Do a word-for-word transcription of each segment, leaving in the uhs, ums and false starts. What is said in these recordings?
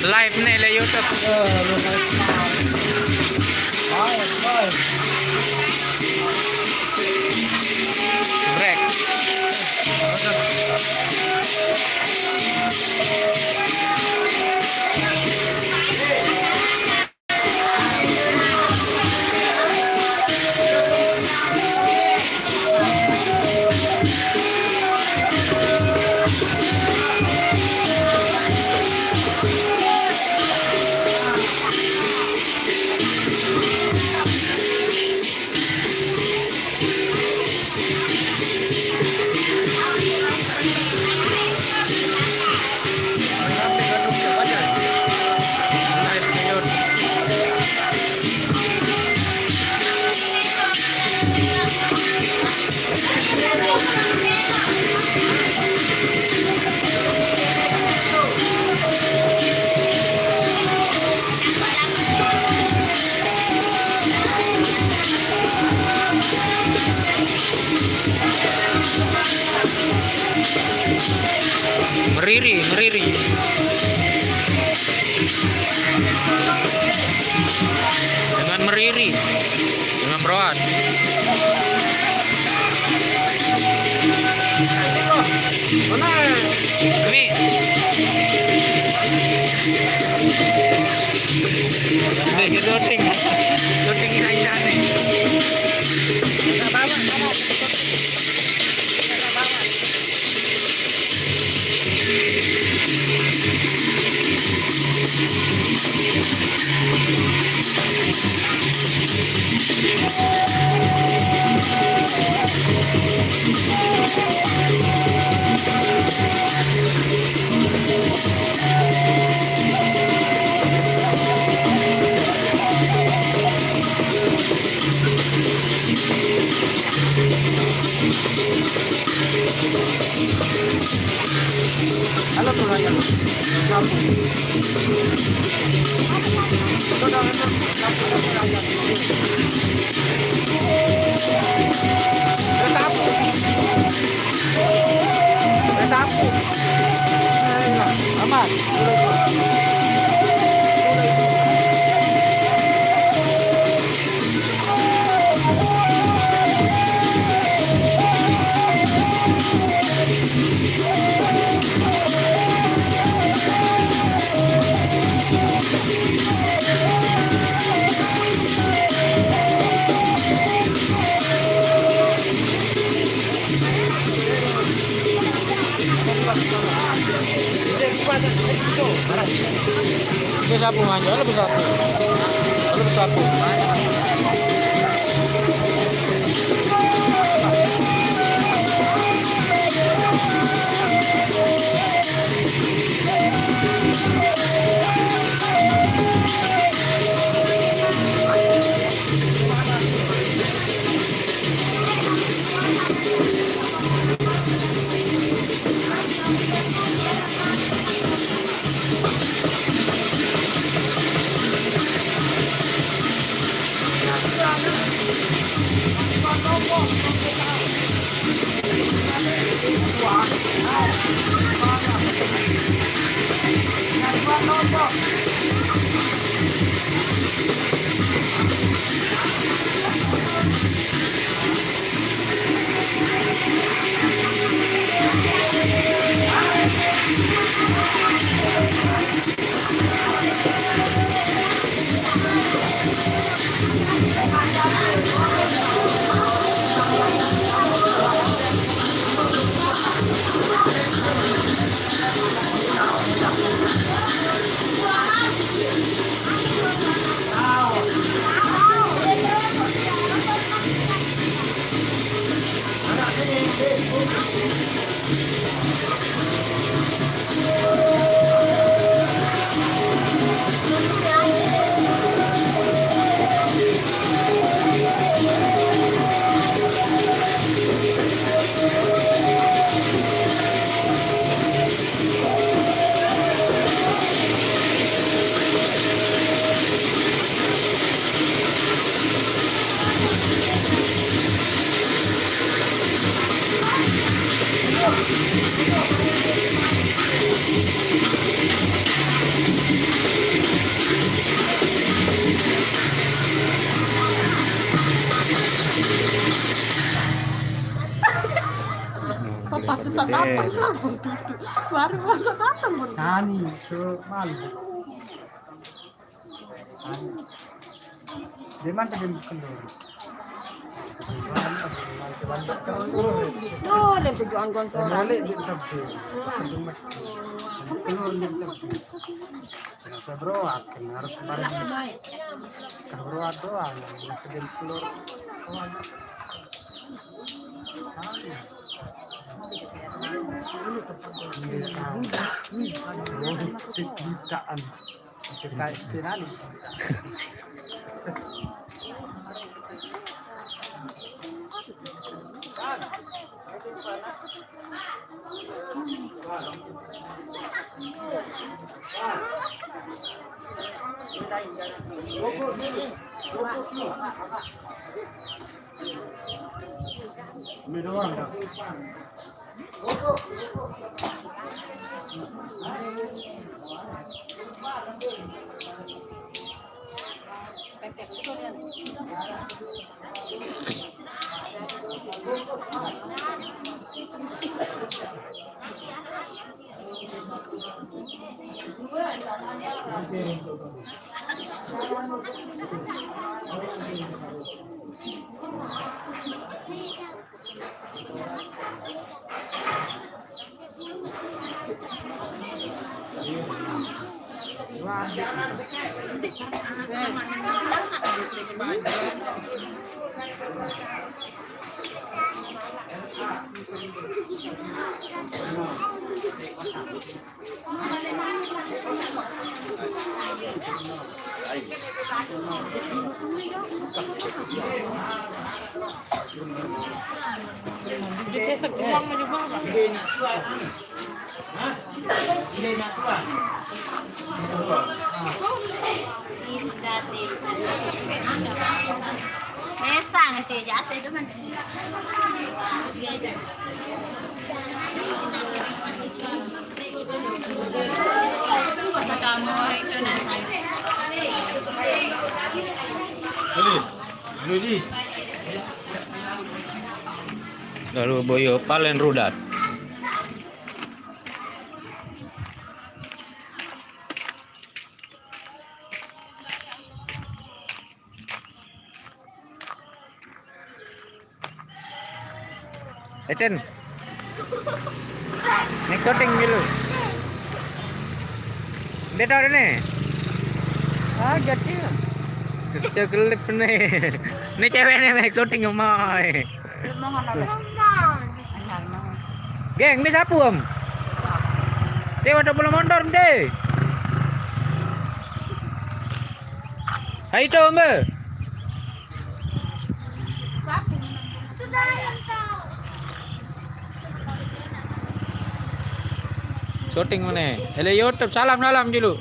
Live nih lah YouTube. Break. Meriri, meriri. Dengan meriri, dengan beroat. Mana? Kami. Nih, syuting. Syuting ina-ina nih. Halo tuh, Ryan. Sapu. Itu udah, itu sapu, itu Ryan. Udah sapu. Udah sapu. Aman. Ini sapu aja, lebih sapu. Lebih sapu. Pantesan datang, Bang. Baru masa datang, Bang. Nani, so malu. Di mana dia makan dulu? Tuh, lihat tujuan gonsor. Balik di tepi. Telur di tepi. Saya bro, harus bareng. Kan bro doang yang bikin telur. Jutaan. Jutaan. Ini doang, Kak. Kita sebuang menyumbang, Pak. Mesang aja, ya, saya itu kan. Lalu boyo palen rudat. Eten. Nek syuting dulu. Dia tahu ni. Ah, jadi. Kerja kelip ni. Ni cewek ni, nek syuting gemai. Geng, ni siapa, Om? Dia ada belum mondor, deh. Hai, itu, Om. Syuting mana? Ele YouTube, salam, salam dulu.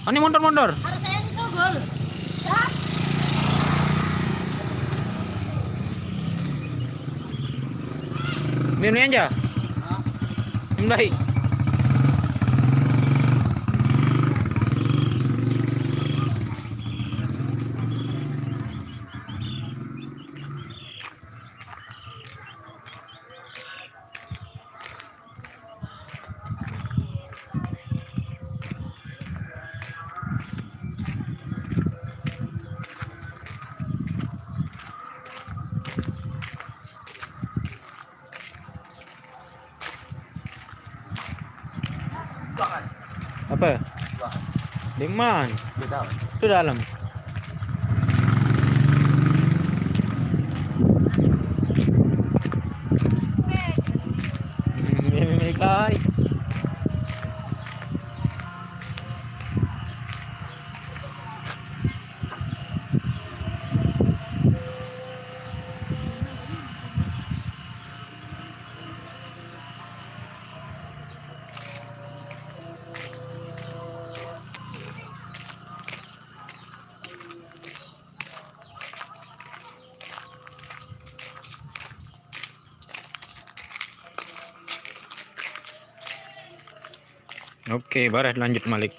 Ani mundur, mundur. Harus saya ini sogol. Ini, ini aja. Ini baik. Apa? Di mana? Di dalam. Itu dalam. Hmm, ini, ini, guys. Oke, bareh lanjut malik.